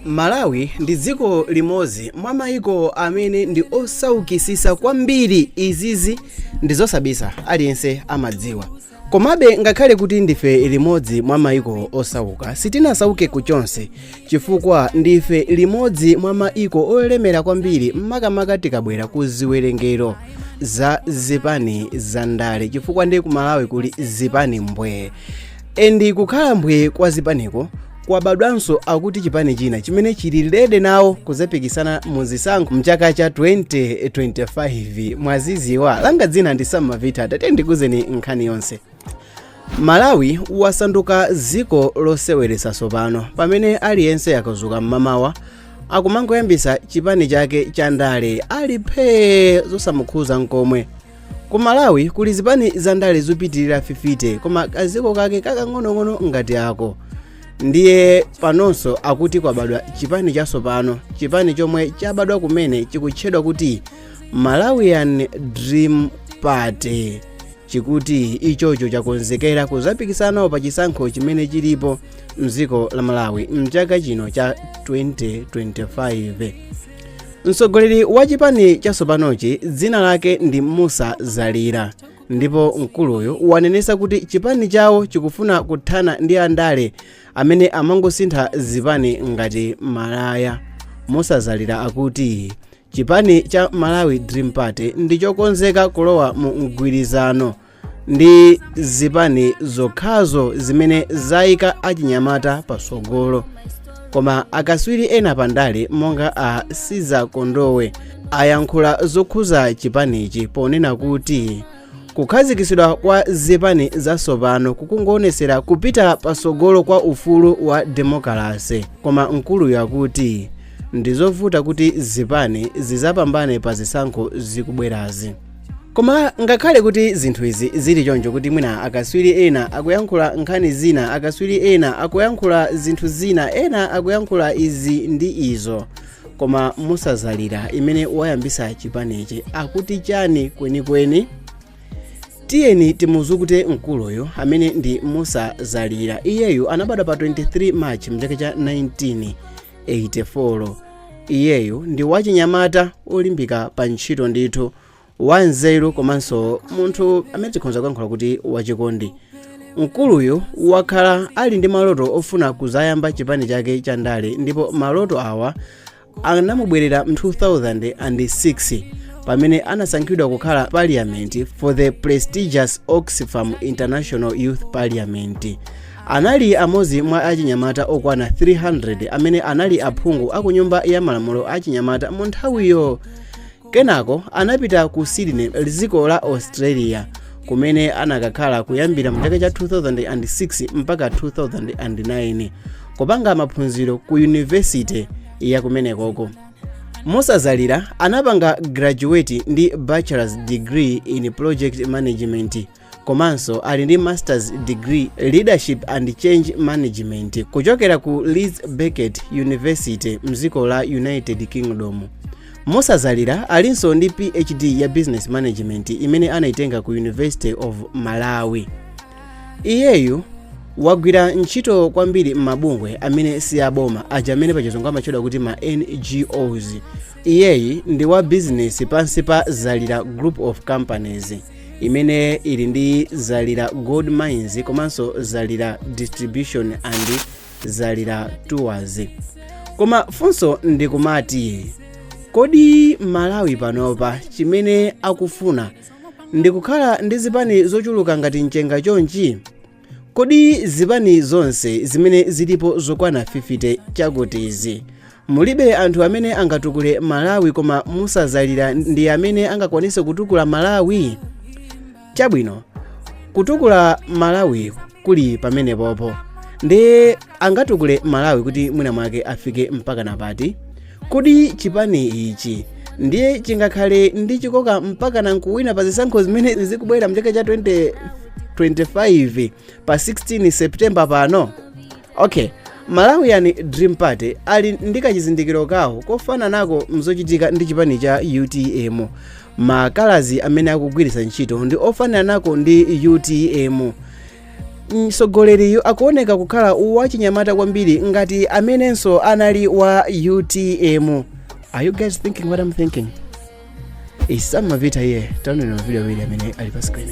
Malawi ndi dziko limodzi mwa maiko amene ndi osaukitsitsa kwambiri. Izizi ndi zosabisa, aliyense amadziwa. Komabe ngakhale kuti ndife limodzi mwa maiko osauka, sitinasauke kuchonse, chifukwa ndife limodzi mwa maiko olemera kwambiri, makamaka tikabwera ku ziwerengero za zipani za ndale, chifukwa ndi ku Malawi kuli zipani mbwee. And kukhala mbwee kwa zipaniko, kwabadwanso akuti chipani china chimene chili ready nawo kuzapikisana mu zisankho mchaka cha 2025. Mwaziziwa, langa dzina ndi Samavita. Tate ndikuzeni nkhani yonse. Malawi wasanduka dziko loseweretsa tsopano, pamene aliyense akazuka mmamawa akumangoyambisa chipani chake cha ndale, ali phee, zosamukhuza nkomwe. Ku Malawi kuli zipani za ndale zopitirira 50, koma kaziko kake kakang'onong'ono ngati ako. Ndiye panonso akuti kwabadwa chipani chatsopano, chipani chomwe chabadwa kumene chikutchedwa kuti Malawian Dream Party. Chikuti ichocho chakonzekera kuzapikisanawo pa chisankho chimene chilipo mdziko la Malawi mchaka chino cha 2025. Mtsogoleri wa chipani chatsopanochi dzina lake ndi Musa Zalira, ndipo mkuluyu wanenesa kuti chipani chawo chikufuna kuthana ndi andale amene amangosintha zipani ngati malaya. Musa Zalira akuti chipani cha Malawi Dream Party ndi chokonzeka kulowa mu mgwirizano ndi zipani zokhazo zimene zayika achinyamata patsogolo. Koma akaswiri ena pandale monga a Siza Kondowe ayankhula zokhuza chipanichi ponena kuti kukhazikitsidwa kwa zipani zatsopano kukungoonetsera kupita patsogolo kwa ufulu wa demokalase. Koma mkuluyu akuti ndizovuta kuti zipani zizapambane pa zisankho zikubwerazi. Koma ngakhale kuti zinthu izi zili choncho, kuti mwina akaswiri ena akuyankhula nkhani zina, akaswiri ena akuyankhula zinthu zina, ena akuyankhula izi ndi izo, koma Musa Zalira imene wayambisa chipanichi akuti chani kwenikweni? Tiyeni timuzukute mkuluyu amene ndi Musa Zalira. Iyeyu anabadwa pa 23 March mchaka cha 1984. Iyeyu ndi wachinyamata olimbika pa ntchito ndithu, wanzeru, komanso munthu amene tikhoza kuyankhula kuti wachikondi. Mkuluyu wakhala ali ndi maloto ofuna kuzayamba chipani chake cha ndale, ndipo maloto awa anamubwerera mu 2006 pamene anasankhidwa kukhala parliament for the prestigious Oxfam International Youth Parliament. Anali amodzi mwa achinyamata okwana 300 amene anali aphungu aku Nyumba ya Malamulo achinyamata mu nthawiyo. Kenako anapita ku Sydney, dziko la Australia, kumene anakakhala kuyambira mu chaka cha 2006 mpaka 2009 kupanga maphunziro ku yunivesite ya kumenekoko. Musa Zalira anapanga graduate ndi bachelor's degree in project management, komanso ali ndi master's degree leadership and change management kuchokera ku Leeds Beckett University mdziko la United Kingdom. Musa Zalira alinso ndi PhD ya business management imene anayitenga ku University of Malawi. Iyeyu wagwira ntchito kwambiri m'mabungwe amene si aboma, aja amene pachizungu amatchedwa kuti ma NGOs. Iyeyi ndi wa business pansi pa Zalira Group of Companies, imene ili ndi Zalira Gold Mines komanso Zalira Distribution and Zalira Tours. Koma funso ndikumati, kodi Malawi panopa chimene akufuna ndikukhala ndi zipani zochuluka ngati mchenga chonchi? Kodi zipani zonse zimene zilipo zokwana 50 chakutizi mulibe anthu amene angatukule Malawi, koma Musa Zalira ndi amene angakwanise kutukula Malawi? Chabwino, kutukula Malawi kuli pamenepopo, ndi angatukule Malawi kuti mwina mwake afike mpaka napati? Kodi chipani ichi ndiye chingakhale ndi chikoka mpaka na nkuwina pa zisankho zimene zikubwera mchaka cha 2025 pa 16 September pano? Okay, Malawian Dream Party ali ndi kachizindikiro kawo kofananako mzochitika ndi chipani cha UTM. Ma colours amene akugwiritsa ntchito ndi ofananako ndi UTM. Mtsogoleriyu akuoneka kukhala wachinyamata kwambiri ngati amenenso anali wa UTM. Are you guys thinking what I'm thinking? Is Sam Mavita here? Taonera mavideo awiri amene ali pa screen.